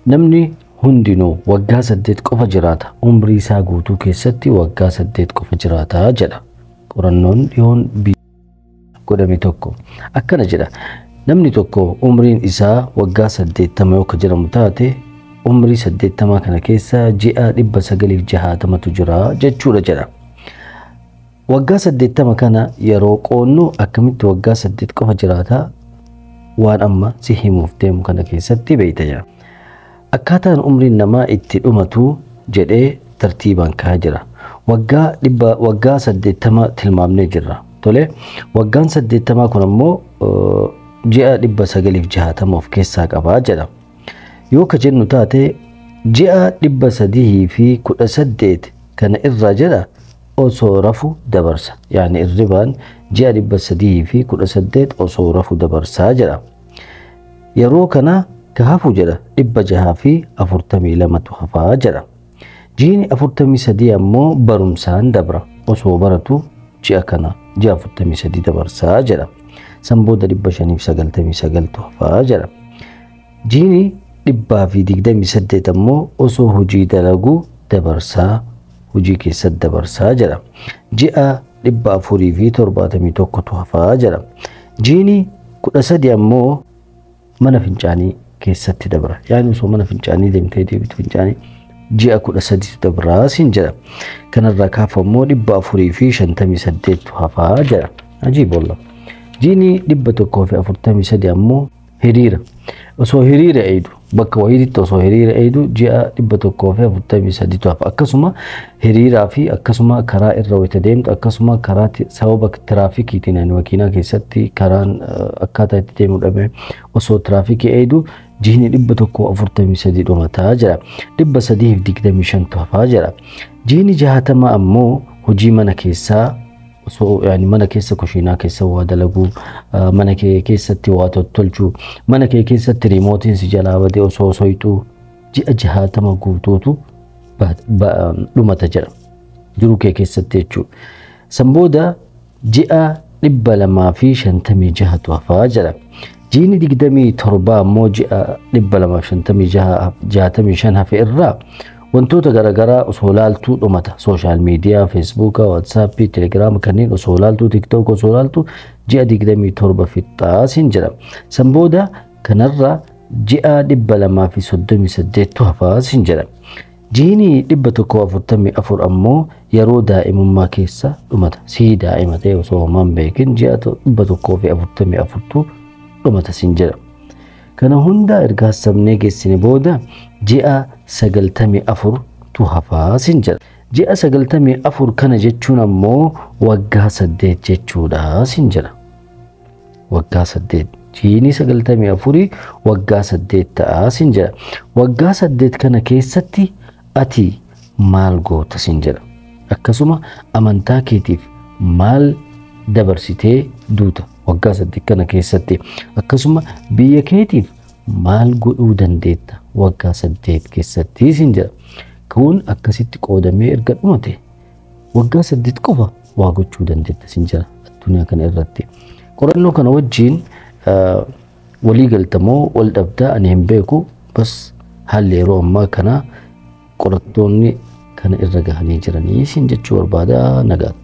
Namni hundinuu waggaa 8 qofa jiraata. Umrii isaa guutuu keessatti waggaa 8 qofa jiraata jedha. Qorannoon dhiyoon godhame tokko akkana jedha. Namni tokko umriin isaa waggaa 80 yoo jedhamu taate, umrii 80 kana keessa ji'a 960tu jira jechuudha jedha. Waggaa 80 kana yeroo qoonnu akkamitti waggaa 8 qofa jiraata, waan amma si himuuf deemu kana keessatti beeyta jedha. Akkaataan umriin namaa itti dhumatu jedhee tartiibaan kaa'aa jira. Waggaa 80 tilmaamnee jirra. Tole, waggaan 80 kun ammoo ji'a 960 of keessaa qabaa jedha. Yoo ka jennu taate, ji'a 318 kana irraa jedha osoo rafu dabarsa. Yaani irribaan ji'a 318 osoo rafu dabarsaa jedha. Yeroo kana ka hafu jedha 642tu hafaa jedha. Jiini 43 ammoo barumsaan dabra. Osoo baratu ji'a kana ji'a 43 dabarsaa jedha. San booda 599tu hafaa jedha. Jiini 128 ammoo osoo hojii dalaguu dabarsaa, hojii keessatti dabarsaa jedha. Ji'a 471tu hafaa jedha. Jiini 13 ammoo mana fincaanii keessatti dabra. Yaani osoo mana fincaanii deemtee deebitu fincaanii ji'a 13tu dabraa siin jedha. Kanarraa kaafa ammoo 458tu hafaa jedha. Ajiib wallah. Jiini 143 ammoo hiriira. Osoo hiriira eeydu, bakka wayiitti osoo hiriira eeydu ji'a 143tu hafa. Akkasuma hiriiraa fi akkasuma karaa irra wayita deemtu, akkasuma karaa sababa tiraafikiitiin, ani makiinaa keessatti karaan akkaataa itti deemu dhabe, osoo tiraafikii eeydu jiini 143 dhumataa jira. 325tu hafaa jira. Jiini 60 ammoo hojii mana keessaa osoo, yaani mana keessa kushiinaa keessa waa dalaguu, mana kee keessatti waa tottolchuu, mana kee keessatti riimootiin si jalaa badee osoo soyxuu ji'a 60 guutuutu dhumata jedha. Jiruu kee keessatti jechuudha. San booda ji'a 256tu hafaa jedha. Jiini 27 ammoo ji'a 265 hafe irraa wantoota garaagaraa osoo laaltuu dhumata. Social media, Feesbuuka, Waatsaappii, Telegiraama kanneen osoo laaltuu, TikTok osoo laaltuu ji'a 27 fixaa siin jedha. San booda kanarra ji'a 238tu hafaa siin jedha. Jiini 144 ammoo yeroo daa'imummaa keessa dhumata. Sii daa'ima ta'e osoo homaa hin beekin ji'a 144tu dhumata siin jedha. Kana hunda erga hassabnee geessine booda ji'a 94tu hafaa siin jedha. Ji'a 94 kana jechuun ammoo waggaa 8 jechuudha siin jedha. Waggaa 8. Jiini 94 waggaa 8 ta'a siin jedha. Waggaa 8 kana keessatti ati maal goota siin jedha. Akkasuma amantaa keetiif maal dabarsitee duuta waggaa 8 kana keessatti? Akkasuma biyya keetiif maal godhuu dandeetta waggaa 8 keessatti siin jedha. Kun akkasitti qoodamee erga dhumate waggaa 8 qofa waa gochuu dandeetta siin jedha addunyaa kana irratti. Qorannoo kana wajjin walii galtamoo wal dhabdaa ani hin beeku, bas haalli yeroo ammaa kana qorattoonni kana irra gahanii jiranii siin jechuu barbaada, nagaatti.